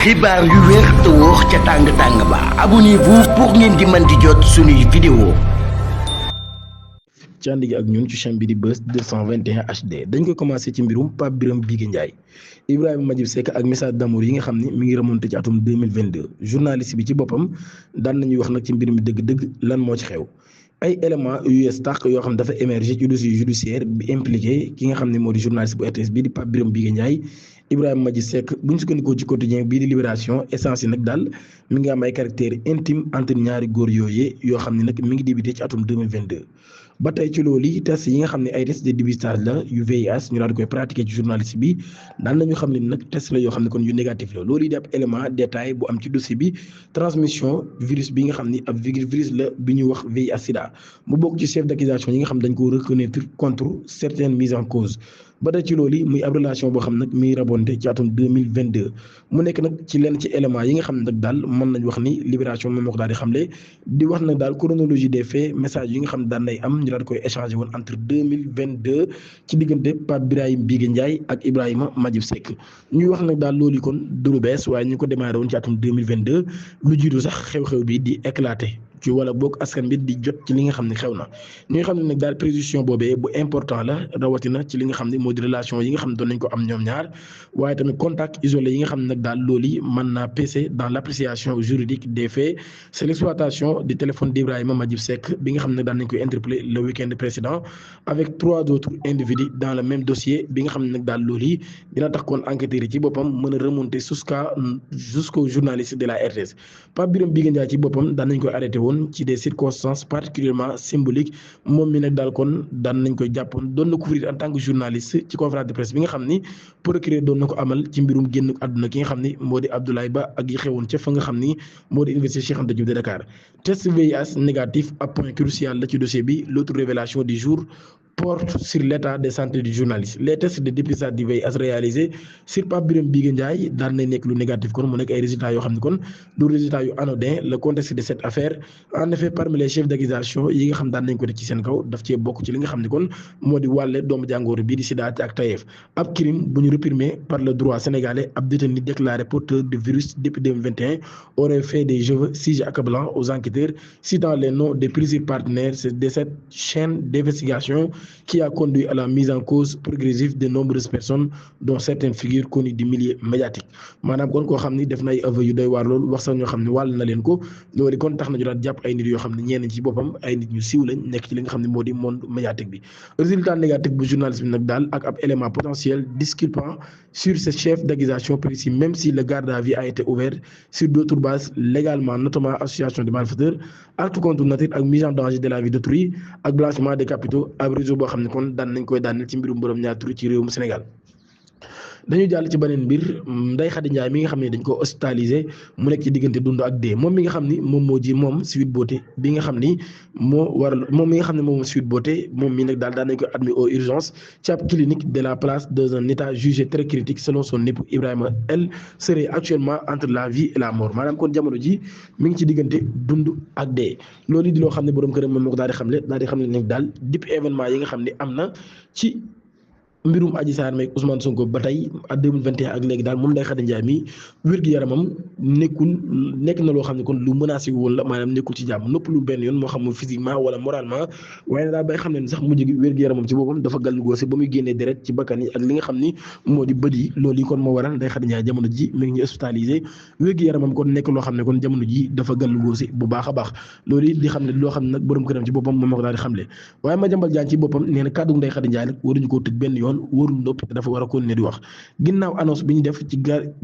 xibaar yu wér te wóor ca tàng-tàng ba abonnez-vous pour ngeen di mën di jot suñuy vidéo ci ànd gi ak ñun ci chaîne bi di Buzz 221 HD dañ ko commencé ci mbirum Pape Birame Bigué Ndiaye Ibrahima Madiib Seck ak message d'amour yi nga xam ne mi ngi remonté ci atum 2022 journaliste bi ci boppam daan nañuy wax nag ci mbir mi dëgg-dëgg lan moo ci xew ay éléments yu yees tàq yoo xam ne dafa émerger ci dossier judiciaire bi impliqué ki nga xam ne moo di journaliste bu RTS bii di Pape Birame Bigué Ndiaye Ibrahima Madiib Seck bu ñu sukkandikoo ci quotidien bii di Libération essence yi nag daal mi ngi am ay caractères intimes entre ñaari góor yooyee yoo xam ne nag mi ngi débuté ci atum 2022 ba tey ci loolu test yi nga xam ne ay test de dépistage la yu VIH ñu daal di koy pratiquer ci journaliste bi daan nañu xam ne nag test la yoo xam ne kon yu négatif la loolu di ab élément détail bu am ci dossier bi transmission virus bi nga xam ni ab virus la bi ñuy wax VIH sida mu bokk ci chef d'accusation yi nga xam dañ ko reconnaître contre certaines mises en cause ba tey ci loolu muy ab relation boo xam nag mi rabonte ci atum 2022 mu nekk nag ci lenn ci élément yi nga xam ne nag daal mën nañ wax ni Libération moom moo ko daal di xamle di wax nag daal chronologie des faits message yi nga xam ne daan nay am ñu daal di koy échanger woon entre 2022 ci diggante Pape Birame Bigué Ndiaye ak Ibrahima Madiib Seck ñuy wax nag daal loolu kon du lu bees waaye ñu ko démarré woon ci atum 2022 lu jiitu sax xew-xew bi di éclater ci wala boog askan bi di jot ci li nga xam ne xew na ñi nga xam ne nag daal précision boobee bu important la rawatina ci li nga xam ne moo di relation yi nga xam ne doon nañ ko am ñoom ñaar waaye tamit contact isolé yi nga xam ne nag daal loolu yi mën naa peser dans l'appréciation juridique des faits c'est l'exploitation du téléphone d'Ibrahima Madiib Seck bi nga xam ne daan nañ koy interpellé le week-end précédent avec 3 autres individus dans le même dossier bi nga xam ne nag daal loolu yi dina tax kon enquêteurs yi ci boppam mën a remonter jusqu'au journaliste de la RTS Pape Birame Bigué Ndiaye ci boppam daan nañ koy arrêté ci des circonstances particulièrement symboliques moom mi nag daal kon daan nañ koy jàppoon doon na couvrir en tant que journaliste ci conférence de presse bi nga xam ni procureur doon na ko amal ci mbirum génn àdduna ki nga xam ni moo di Abdoulaye Ba ak yi xewoon ca fa nga xam ni moo di université Cheikh Anta Diop de Dakar test VIH négatif ab point crucial la ci dossier bi l'autre révélation du jour porte sur l'état de santé du journaliste les tests de dépistage du VIH réalisés sur Pape Birame Bigué Ndiaye daan na nekk lu négatif kon mu nekk ay résultats yoo xam ne kon du résultats yu anodin le contexte de cette affaire en effet parmi les chefs d'accusation yi nga xam daan nañ ko def ci seen kaw daf cee bokk ci li nga xam ne kon moo di wàlle doomu jàngoro bii di sida ak tayef ab crime bu ñu réprimé par le droit sénégalais ab détenu déclaré porteur de virus depuis 2021 aurait fait des jeux si accablants aux enquêteurs citant les noms des plusieurs partenaires de cette chaîne d'investigation qui a conduit à la mise en cause progressive de nombreuses personnes dont certaines figures connues du milieu médiatique maanaam kon koo xam ni def na ay aveux yu doy waar loolu wax sax ñoo xam ne wàll na leen ko loolu kon tax na ñu daan jàpp ay nit yoo xam ne ñenn ci boppam ay nit ñu siiw lañ nekk ci li nga xam ne moo di monde médiatique bi résultat négatif bu journaliste bi nag daal ak ab élément potentiel disculpant sur ce chef d'accusation précis même si le garde à vue a été ouvert sur d'autres bases légalement notamment association de malfaiteurs acte contre nature ak mise en danger de la vie d'autrui ak blanchiment des capitaux ab réseau boo xam ne kon daan nañ koy daaneel ci mbirum borom ñaar tur ci réewum Sénégal dañu jàll ci beneen mbir Ndeye Khady Ndiaye mi nga xam ne dañ ko hospitalisé mu nekk ci diggante dund ak dee moom mi nga xam ni moom moo ji moom Sweet Beauté bi nga xam ni moo waral moom mi nga xam ne moom Sweet Beauté moom mi nag daal daan nañ ko admis aux urgences ci ab clinique de la place dans un état jugé très critique selon son époux Ibrahima elle serait actuellement entre la vie et la mort maanaam kon jamono ji mi ngi ci diggante dund ak dee loolu di loo xam ne borom këram moom moo ko daal di xamle nag daal depuis événement yi nga xam ne am na ci mbirum Adji Sarr meeg Ousmane Sonko ba tey à 2021 ak léegi daal moom Ndeye Khady Ndiaye mi wér-gu-yaramam nekk na loo xam ne kon lu menacé woon la maanaam nekkul ci jàmm nëpp lu benn yoon moo xam physiquement wala moralement waaye nag daal bay xam ne sax mujj gi wér-gu-yaramam ci boppam dafa gàllu góose ba muy génnee deret ci bakkan yi ak li nga xam ni moo di bët yi loolu yi kon moo waral Ndeye Khady Ndiaye jamono ji mi ngi ñu hospitalisé wér-gu-yaramam kon nekk loo xam ne kon jamono ji dafa gàllu góose bu baax a baax loolu it di xam ne loo xam ne nag borom këram ci boppam moom moo ko daal di xamle waaye Madiambal Diagne ci boppam nee na kàddu Ndeye Khady Ndiaye nag waruñu koo tëj benn yoon warul ndopp dafa war a continuer di wax ginnaaw annonce bi ñu def ci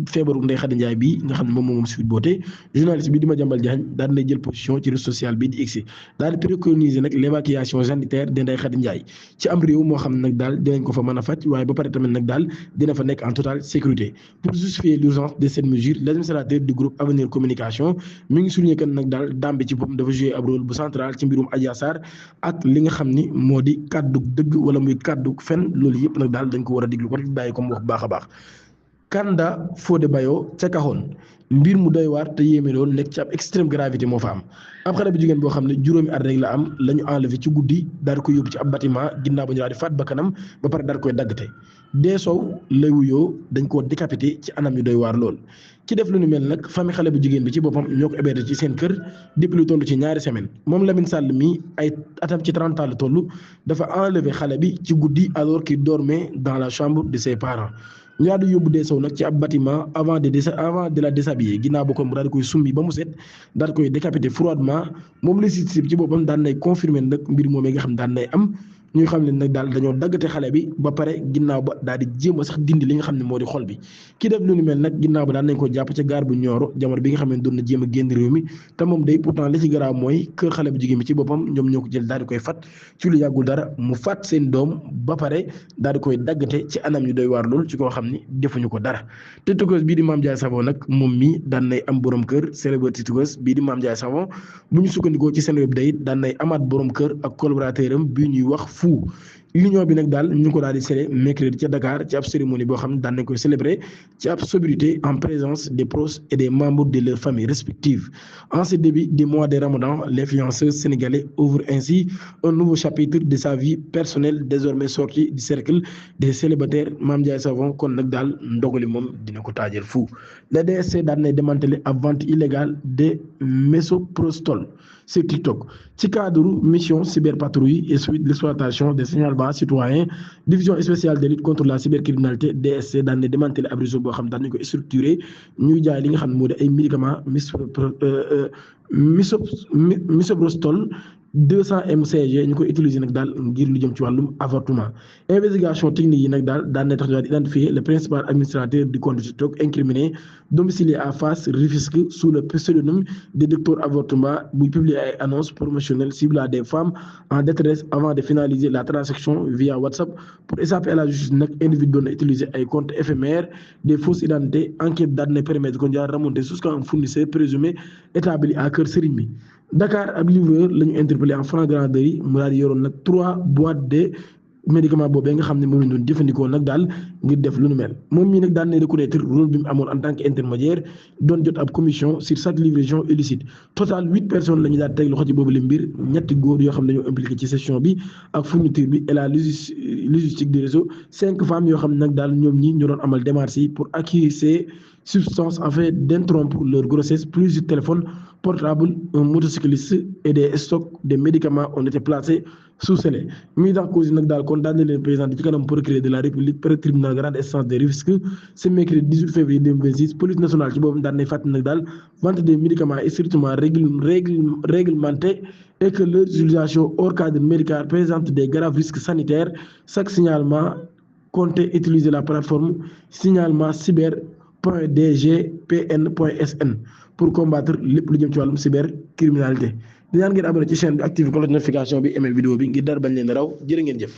feebaru Ndeye Khady Ndiaye bi nga xam ne moom Sweet Beauté journaliste bi di Madiambal Diagne daal di jël position ci réseau social bi di X daal di préconiser nag l'évacuation sanitaire de Ndeye Khady Ndiaye ci am réew moo xam ne nag daal dinañ ko fa mën a faj waaye ba pare tamit nag daal dina fa nekk en totale sécurité pour justifier l'urgence de cette mesure l'administrateur du groupe Avenir Communication mi ngi souligné que nag daal Dame bi ci boppam dafa joué ab rôle bu central ci mbirum Adji Sarr ak li nga xam ni moo di kàddu dëgg wala muy kàddu fen loolu yëpp nag daal dañ ko war a diglu kon bàyyi ko mu wax baax a baax Kanda Fodé Bayo ca Kahone mbir mu doy waar te yéeme lool nekk ci ab extrême gravité moo fa am ab xale bu jigéen boo xam ne juróomi at rek la am la ñu enlevé ci guddi daal di koy yóbbu ci ab bâtiment ginnaaw ba ñu daal di faat bakkanam ba pare daal di koy daggate dee sow lay wuyoo dañ koo décapité ci anam yu doy waar lool. ci def lu nu mel nag famille xale bu jigéen bi ci boppam ñoo ko hébergé ci seen kër depuis lu toll ci ñaari semaine moom Lamine Sall mi ay atam ci 30 ans la toll dafa enlevé xale bi ci guddi alors qu'il dormait dans la chambre de ses parents. ñu daal di yóbbu dee sow nag ci ab bâtiment avant de la déshabiller ginnaaw ba kon mu daal di koy summi ba mu set daal di koy décapité froidement moom la ci boppam daan nay confirmer nag mbir moom nga xam daan nay am. ñuy xam ne nag daal dañoo daggate xale bi ba pare ginnaaw ba daal di jéem a sax dindi li nga xam ne moo di xol bi ki def lu ni mel nag ginnaaw ba daan nañ ko jàpp ca gaar bu Nioro jamono bi nga xam ne doon na jéem a génn réew mi te moom day pourtant li ci garaaw mooy kër xale bu jigéen bi ci boppam ñoom ñoo ko jël daal di koy fat ci lu yàggul dara mu fat seen doom ba pare daal di koy daggate ci anam yu doy waar lool ci koo xam ni defuñu ko dara te tukeuse bii di Mame Ndiaye Savon nag moom mii daan nay am borom kër célébrité tukeuse bii di Mame Ndiaye Savon bu ñu sukkandikoo ci seen web day daan nay amaat borom kër ak collaborateur am bii ñuy wax Fou l'union bi nag daal ñu ngi ko daal di célébrer mercredi ca Dakar ci ab cérémonie boo xam ne daan nañ koy célébrer ci ab sobriété en présence des proches et des membres de leurs familles respectives. En ce début du mois de Ramadan, l'influenceur sénégalais ouvre ainsi un nouveau chapitre de sa vie personnelle désormais sorti du cercle des célibataires. Mame Ndiaye Savon kon nag daal ndogali moom dina ko taajal fu la DSC daan nay démanteler ab vente illégale de misoprostol sur TikTok ci cadre mission cyberpatrouille et suite de l'exploitation des signalements citoyens division spéciale de lutte contre la cybercriminalité DSC daan na démanteler ab réseau boo xam daan nañu ko structuré ñuy jaay li nga xam ne moo di ay médicaments misoprostol 200 mcg ñu koy utiliser nag daal ngir lu jëm ci wàllum avortement investigation technique yi nag daan na tax ñu daal identifier le principal administrateur du compte TikTok incriminé domicilié à Fass Rufisque sous le pseudonyme de docteur avortement buy publier ay annonces promotionnelles ciblées à des femmes en détresse avant de finaliser la transaction via WhatsApp pour échapper à la justice nag individu doon na utiliser ay comptes éphémères des fausses identités enquête daan na permettre ko jaar remonter jusqu'à un fournisseur présumé établi à Kër Serigne bi Dakar ab livreur la ñu interpellé en flagrant délit mu daal di yoroon nag 3 boîtes de médicament boobee nga xam ne moom la ñu doon jëfandikoo nag daal ngir def lu nu mel moom mii nag daan na reconnaître rôle bi mu amoon en tant que intermédiaire doon jot ab commission sur chaque livraison illicite total 8 personnes la ñu daal teg loxo ci boobu la mbir ñetti góor yoo xam ne ñoo impliqué ci session bi ak fourniture bi et la logistique du réseau 5 femmes yoo xam ne nag daal ñoom ñi ñoo doon amal démarches yi pour acquérir ces substances afin d'interrompre leur grossesse. Plusieurs téléphones portables, un motocycliste et des stocks de médicaments ont été placés sous scellé. Mise en cause nag daal condamné leen président ci kanam procureur de la République près tribunal grande instance de Rufisque ce mercredi 18 février 2026 police nationale ci boobu daan nay fàttali nag daal vente des médicaments est strictement réglementée et que leur utilisation hors cadre médical présente des graves risques sanitaires. Chaque signalement comptez utiliser la plateforme signalement cyber.dgpn.sn pour combattre lépp lu jëm ci wàllum cybercriminalité di ñaan ngeen abonné ci chaîne bi activé cloche de notification bi aimé vidéo bi ngir dara bañ leen raw jërë ngeen jëf